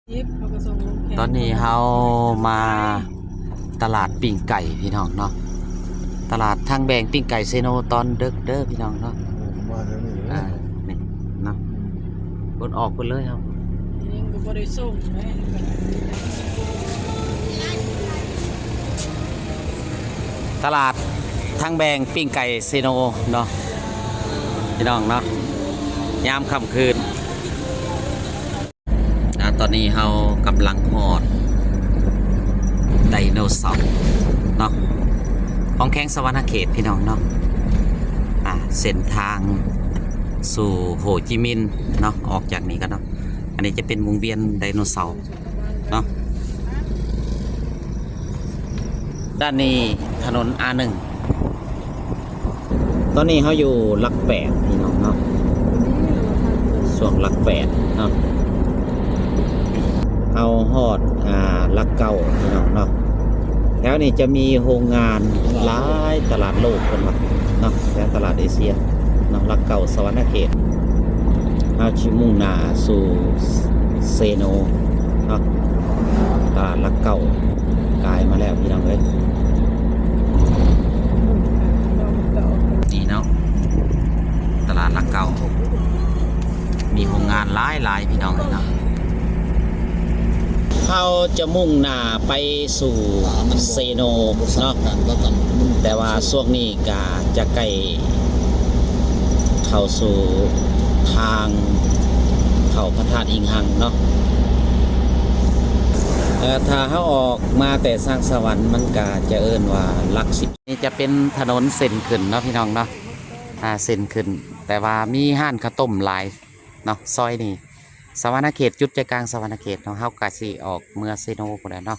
ເກັບ ເຂົາກໍສົ່ງລົງແຂກ ຕອນນີ້ເຮົາມາຕະຫຼາດປີ້ງໄກ່ພີ່ນ້ອງເນາະ, ຕະຫຼາດທາງແບ່ງປີ້ງໄກ່ເຊໂນຕອນດຶກເດີພີ່ນ້ອງເນາະ. ໂອ້ ມາທາງນີ້ເລີຍ ອ່າ ນີ້ເນາະ ອືມ ເພິ່ນອອກເພິ່ນເລີຍເຮົາ ຍັງກໍບໍ່ໄດ້ສົ່ງເລີຍ. ຕະຫຼາດທາງແບ່ງປີ້ງໄກ່ເຊໂນເນາະ ພີ່ນ້ອງເນາະ, ຍາມຄ່ຳຄືນ. ອ່າ ຕອນນີ້ເຮົາກຳລັງຮອດໄດໂນເສົາເນາະ ຂອງແຂວງສະຫວັນນະເຂດພີ່ນ້ອງເນາະ. ອ່າ ເສັ້ນທາງສູ່ໂຮຈິມິນເນາະ ອອກຈາກນີ້ກໍເນາະ, ອັນນີ້ຈະເປັນວົງວຽນໄດໂນເສົາເນາະ. ດ້ານນີ້ຖະໜົນ ອາ ໜຶ່ງ ຕອນນີ້ເຮົາຢູ່ຫຼັກແປດພີ່ນ້ອງເນາະ, ຊ່ວງຫຼັກແປດເນາະ, ເຮົາຮອດ ອ່າ ຫຼັກເກົ້າພີ່ນ້ອງເນາະ. ແຖວນີ້ຈະມີໂຮງງານຫຼາຍ ຕະຫຼາດໂລກເພິ່ນວ່າເນາະ, ແຖວຕະຫຼາດເອເຊຍເນາະ, ຫຼັກເກົ້າ ສະຫວັນນະເຂດ. ເຮົາຊິມຸ່ງໜ້າສູ່ເຊໂນເນາະ, ຕະຫຼາດຫຼັກເກົ້າ ກາຍມາແລ້ວພີ່ນ້ອງເອີຍ. ນີ້ເນາະ ຕະຫຼາດຫຼັກເກົ້າ ມີໂຮງງານຫຼາຍໆ ພີ່ນ້ອງເອີຍເນາະ. ເຮົາຈະມຸ່ງໜ້າໄປສູ່ເຊໂນເນາະ, ແຕ່ວ່າຊ່ວງນີ້ກະຈະໃກ້ເຂົ້າສູ່ທາງເຂົ້າພະທາດອິງຮັງເນາະ. ເອີ ຖ້າເຮົາອອກມາແຕ່ຊາງສະຫວັນ ມັນກະຈະເອີ້ນວ່າຫຼັກສິບ. ນີ້ຈະເປັນຖະໜົນເສັ້ນຂຶ້ນເນາະ ພີ່ນ້ອງເນາະ, ອ່າ ເສັ້ນຂຶ້ນ ແຕ່ວ່າມີຮ້ານເຂົ້າຕົ້ມຫຼາຍເນາະ ຊອຍນີ້ ສະຫວັນນະເຂດ, ຈຸດໃຈກາງສະຫວັນນະເຂດເນາະ. ເຮົາກະຊິອອກເມືອເຊໂນພຸ້ນແຫຼະເນາະ.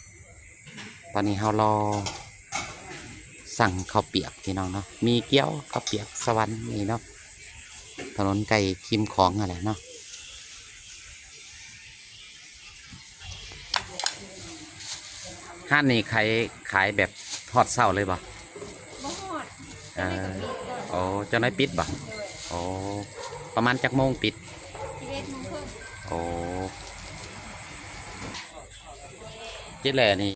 ຕອນນີ້ເຮົາລໍສັ່ງເຂົ້າປຽກ ພີ່ນ້ອງເນາະ, ໝີ່ກຽວ ເຂົ້າປຽກສະຫວັນນີ້ເນາະ. ຖະໜົນໃກ້ຄິມຂອງຫັ້ນແຫຼະເນາະ. ຮ້ານນີ້ຂາຍ ຂາຍແບບຮອດເຊົ້າເລີຍບໍ່? ບໍ່ຮອດ. ເອີ ໂອ້ ເຈົ້າໜ້ອຍປິດບໍ່? ໂດຍ. ໂອ້ ປະມານຈັກໂມງປິດ? ສິບເອັດໂມງເຄິ່ງ. ໂອ້ ເຈັດແຫຼະນີ້